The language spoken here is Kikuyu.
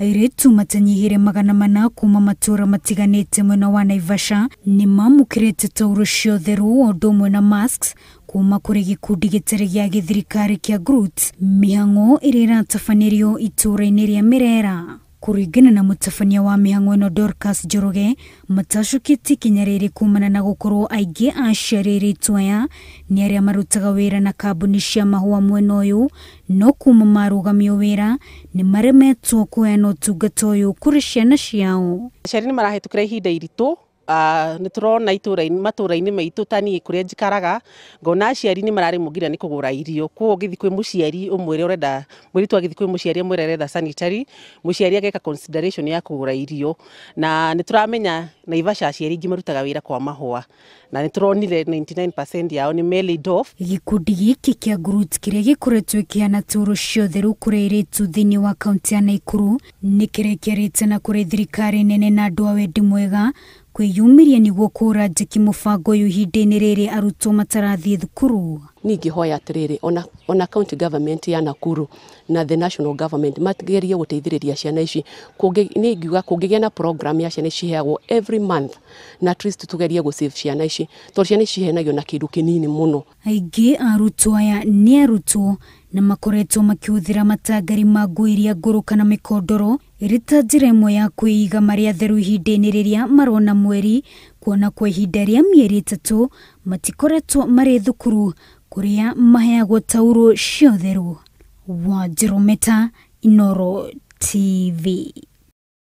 Airĩtu matanyihĩire 400 kuma matũra matiganĩte mwena wa Naivasha nĩmamũkĩrĩte tauro cia ũtheru o ũndũ ũmwe na masks kuma kũrĩ gĩkundi gĩtarĩ gĩa gĩthirikari kĩa Groot, mĩhang'o ĩrĩa ĩratabanĩrio itũra-inĩ rĩa Merera. Kũringana na mũtabania wa mĩhang'o ĩno Dorcas Njoroge, matacũkĩtie ikinya rĩrĩ kumana na gũkorwo aingĩ a aciari airĩtu aya nĩ arĩa marutaga wĩra na kambuni cia mahũa mwena ũyũ, no kuma marũgamio wĩra nĩ maremetwo kũheana ũtungata ũyũ kũrĩ ciana ciao. Aciari nĩ marahĩtũkĩra ihinda iritũ. Nĩ tũrona itũra-inĩ, matũra-inĩ maitũ ta niĩ kũrĩa njikaraga, ngona aciari nĩ mararemwo nginya nĩ kũgũra irio. Koguo ũngĩthiĩ kwĩ mũciari ũmwĩre ũrenda, mũirĩtu agĩthiĩ kwĩ mũciari amwĩre arenda sanitary, mũciari ageka consideration ya kũgũra irio. Na nĩ tũramenya Naivasha aciari aingĩ marutaga wĩra kwa mahũa, na nĩ tũronire 99% yao nĩ me laid off. Gĩkundi gĩkĩ kĩa Groot kĩrĩa gĩkoretwo gĩkĩheana tauro cia ũtheru kũrĩ airĩtu thĩinĩ wa kaunti ya Nakuru nĩ kĩrekerete na kũrĩ thirikari nene na andũ a wendi mwega kwĩyumĩria nĩguo kũũra njeki mũbango ũyũ ihinda-inĩ rĩrĩ arutwo matarathiĩ thukuru. Niĩ ingĩhoya atĩrĩrĩ, ona county government ya Nakuru na the national government magerie gũteithĩrĩria ciana ici. Niĩ ingiuga kũngĩgĩa na program ya ciana ici ciheagwo every month, na at least tugerie gũ save ciana ici, tondũ ciana ici ciheanagio na kĩndũ kĩnini mũno. Aingĩ a arutwo aya nĩ arutwo na makoretwo makĩhũthĩra matangari ma nguo iria ngũrũ kana mĩkondoro ĩrĩ ta njĩra ĩmwe ya kwĩiga marĩ atheru ihinda-inĩ rĩrĩa marona mweri, kuona kwa ihinda rĩa mĩeri 3 matikoretwo marĩ thukuru kũrĩa maheagwo tauro cia ũtheru. Wanjerũ Meta, Inooro TV.